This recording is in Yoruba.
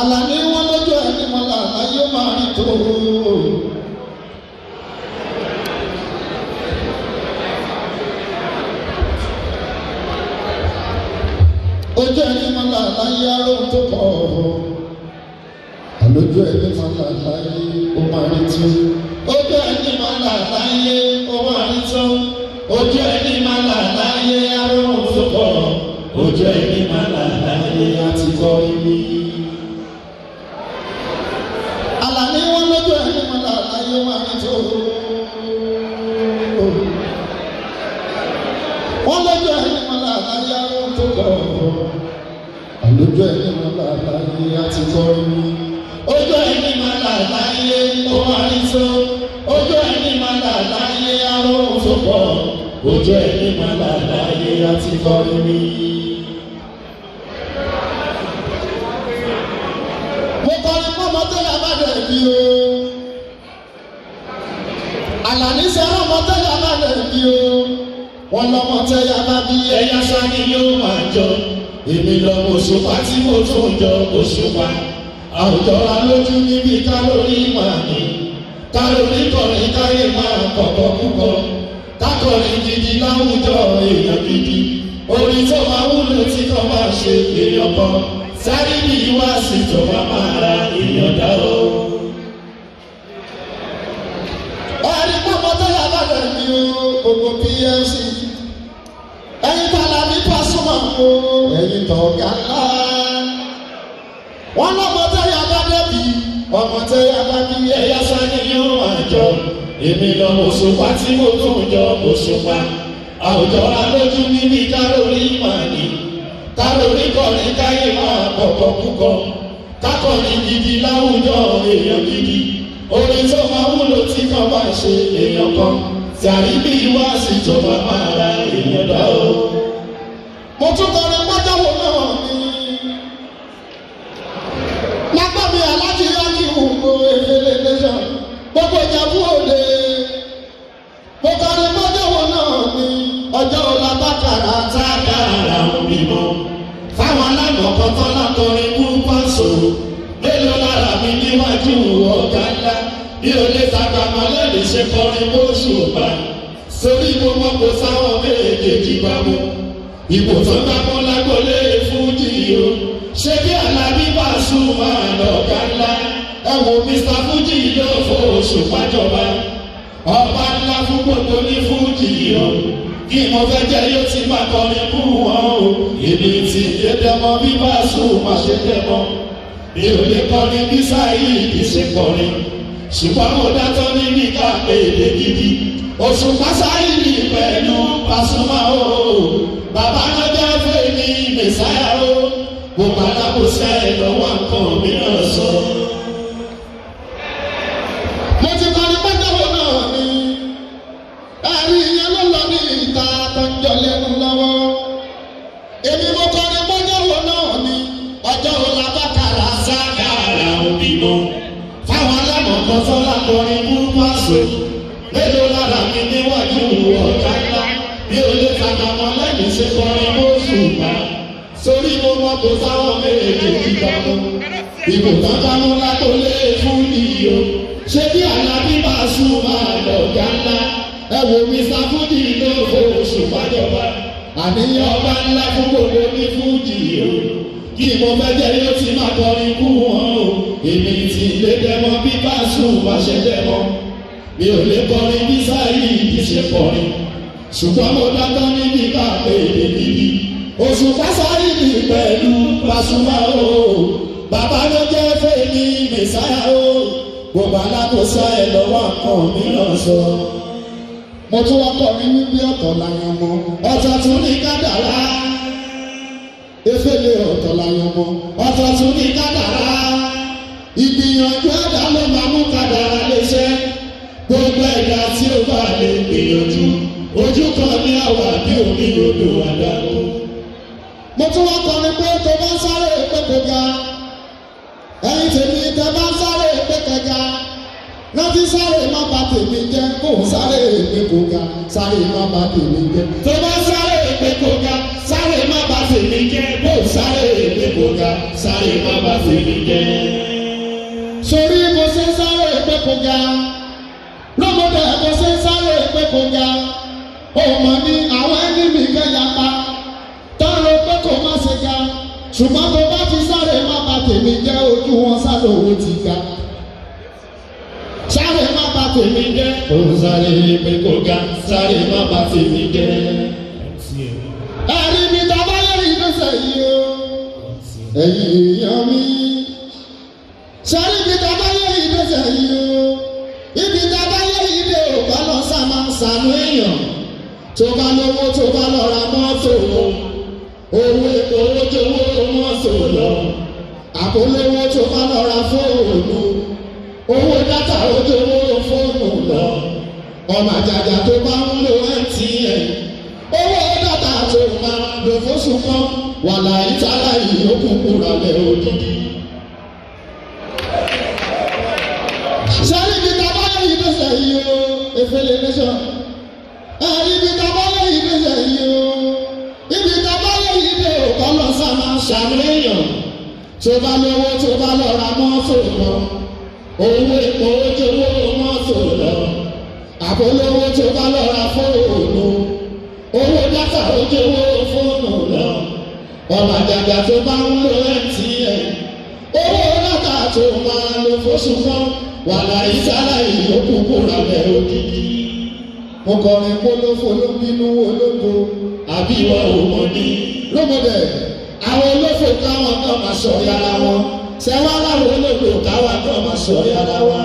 Àlàní wọn lójú ẹni mọ́lá láyé máa rí tó. Ojú ẹni mọ́lá láyé aróhùn tó pọ̀. Àlójú ẹni mọ́lá láyé ó máa rí tó. Ojú ẹni mọ́lá láyé ó máa rí tó. Ojú ẹni mọ́lá láyé aróhùn tó pọ̀. Ojú ẹni mọ́lá láyé àti kọ́ ibi. Àlàní wọn lójú ẹni mọ́lá láyé ó máa rí tó. Wọ́n lójú ẹni mọ́lá láyé aróhùn tó pọ̀. Àlójú ẹni mọ́lá láyé àti kọ́ ibi. Ojú ẹni mọ́lá láyé ó máa rí tó. Ojú ẹni mọ́lá láyé aróhùn tó pọ̀. Ojú ẹni mọ́lá láyé àti kọ́ ibi. Mo kọrin fọmọ tó yà má dẹ̀ bí o. Àlàní sọ̀rọ̀ ọmọ tó yà má dẹ̀ bí o. Wọ́n lọ́mọ tó yà má bí Ẹ̀yà sani yóò máa jọ. Èmi lọ́mọ Òṣùpá tí mo tún jọ Òṣùpá. Àwùjọra lójú níbi kálórì máa ní. Kálórì kọrin káyé máa kọ̀kọ́ púpọ̀. Kákọrin gidi láwùjọ èèyàn gidi. Orin tó máa wúlò tí kò máa ṣe èèyàn kan. Sáré ní ìwá sí tó máa máa ra èèyàn dá o. Ẹ̀rí pọ́pọ́ tó yà má dẹ̀ bí o. Gbogbo PMC. Ẹ̀yin tàlà ní Pasuma o. Ẹ̀yin tọ̀gá ńlá. Wọ́n lọ́mọ tó yà má dẹ̀ bí. Ọmọ tó yà má bí Ẹ̀yà sani yóò máa jọ. Èmi lọ́mọ Òṣùpá tí mo tún jọ Òṣùpá. Àwùjọra lójú níbi kálórì máa ní. Kálórì kọrin káyé máa kọ̀kọ́ kúkọ. Kákọrin gidi láwùjọ èèyàn gidi. Orin tó máa wúlò tí kan bá ṣe èèyàn kan. Tàbí bí wá sí tó máa máa ra èèyàn dá o. Mo tún kọrin pọ́jọ́wò náà ni. Lágbàmí alájí Yákì Ugbo Efele Nation gbogbo Ìjẹ̀bú Òde. Mo kọrin pọ́jọ́wò náà ni. Ọjọ́ ọ̀la bákàrà Tákàrà ń bímọ. Fáwọn alámọ̀kọ́ tán lákọrin mú pàṣọ. Mélòó lára mi níwájú ọ̀gá ńlá. Bí o lè sàgbàmọ́ lẹ́nu ṣe kọrin bó ṣùgbà. Sórí mo mọ̀ kó sáwọn méjèèjì bá mu. Ìbò tó bá mú lágbólé fújì o. Ṣé bí Alábí Pasuma lọ̀gá ńlá? Ẹ wo Mr. Fuji yóò fo oṣù pàjọba. Ọba ńlá fún gbogbo ní fújì o. Kí mo fẹ́ jẹ́ yóò ti máa kọrin fún wọn o. Èmi ti lè dẹmọ bí Pasuma ṣe dẹmọ. Mi ò lè kọrin bí Saheed ṣe kọrin. Ṣùgbọ́n mo dátọ́ níbi ká pé èdè gidi. Òṣùpá Saheed pẹ̀lú Pasuma o. Bàbá náà jẹ́ fèmí Mẹ̀sáyà o. Gbogbo alákòóso ẹ̀ lọ́wọ́ nǹkan mìíràn sọ. Mo ti kọrin pọ́jọ́wò náà ni. Ẹ̀rí ìyẹn ló lọ ní ìta tó ń jọ lẹ́nu lọ́wọ́. Èmi mo kọrin pọ́jọ́wò náà ni. Ọjọ́ ọ̀la bákàrà Sákàrà ń bímọ. Fáwọn alámọ̀kan sọ́lá kọrin mú pàṣẹ. Mélòó lára mi níwájú ọ̀gá ńlá. Bí o lè sàkàmọ́ lẹ́yìn ṣe kọrin bó ṣùgbà. Sórí mo mọ kó sáwọn méjèèjì bá mú. Ìbò tán bá mú lákòólé fún nìyó. Ṣé bí Àlàbí Pasuma lọ̀gá ńlá? Ẹ wo Mr. Fuji ló fo oṣù fàjọba. Àníyàn ọba ńlá fún gbogbo ní Fújì o. Kí mo fẹ́ jẹ́ yóò ti máa kọrin kú wọn o. Èmi ti lè dẹmọ bí Pasuma ṣe dẹmọ. Mi ò lè kọrin bí Saheed ṣe kọrin. Ṣùgbọ́n mo dátọ́ níbi ká pé èdè gidi. Òṣùpá Saheed pẹ̀lú Pasuma o. Bàbá ló jẹ́ fèmí Mẹ̀sáyà o. Gbogbo alákòóso ẹ̀ lọ́wọ́ nǹkan mìíràn sọ. Mo tún wá kọrin wípé ọ̀tọ̀ làyàn mọ́. Ọ̀tọ̀ tún ní kádàrá. Efele ọ̀tọ̀ làyàn mọ́. Ọ̀tọ̀ tún ní kádàrá. Ìgbìyànjú Ẹ̀dá ló máa mú kádàrá léṣe. Gbogbo ẹ̀dá tí ó bá lè gbìyànjú. Ojú kan ní àwà bí omi odò àdàkùn. Mo tún wá kọrin pé tó bá ń sáré pé kò ga. Ẹ̀yin tèmi tẹ bá ń sáré pé kẹga. Rántí sáré má bà tèmi jẹ́ kó ń sáré pé kò ga. Sáré má bà tèmi jẹ́. Tó bá sáré pé kò ga, sáré má bà tèmi jẹ́. Bó sáré pé kò ga, Sáré má bà tèmi jẹ́. Sórí bó ṣe ń sáré pé kò ga, lọ́mọdé bó ṣe ń sáré pé kò ga, ó mọ̀ ní àwọn ẹni kan yapa tọ́rọ pé kò má ṣe ga, ṣùgbọ́n tó bá ti sáré má bà tèmi jẹ́, ojú wọn sáré owó ti ga. Sáré má bà tèmi jẹ́. Ó sáré pé kò ga, sáré má bà tèmi jẹ́. Ẹ̀rí mi ta bá yẹ̀rì lọ́sẹ̀ yìí o, ẹ̀yin èèyàn mi. Sáré mi ta bá yẹ̀rì lọ́sẹ̀ yìí o, ibi ta bá yẹ̀rì dé o, kọ́ lọ sá máa ń sànú èèyàn. Tó bá lówó, tó bá lọ ra mọ́tò o, owó epo ojówó mọ́tò lọ. Àpolówó tó bá lọ ra fóònù, owó dátà ojówó fóònù lọ. Ọmọ àjàjà tó bá ń lo MTN, owó dátà tó máa lò fóṣù kan, wàhálà ìtàlá ìyókù kúrọ̀lẹ́ òdìdí. Sáré ibi tá a bá lẹ́yìn lọ́sẹ̀ yìí o, Efele nation. Ẹ̀rí ibi tá a bá lẹ́yìn lọ́sẹ̀ yìí o, ibi tá a bá lẹ́yìn dé o, kọ́ lọ sá máa Ṣàánú èèyàn. Tó bá lówó, tó bá lọ ra mọ́tò lọ, Owó epo ojówó mọ́tò lọ. Àpolówó tó bá lọ ra fóònù, Owó dátà ojówó fóònù lọ. Ọmọ àjàgà tó bá ń lo MTN, owó dátà tó máa lò fóṣù kan, wàhálà ìtàlá ìyókù kúrọ̀lẹ́ òdìdí. Mo kọrin polówó ló bínú ológo. Àbí ìwọ ò mọ̀ ní. Lómọdé Àwọn olófò káwọn kan máa sọ̀rí ara wọn. Ṣẹ́wá láwọn olódò káwọn kan máa sọ̀rí ara wa.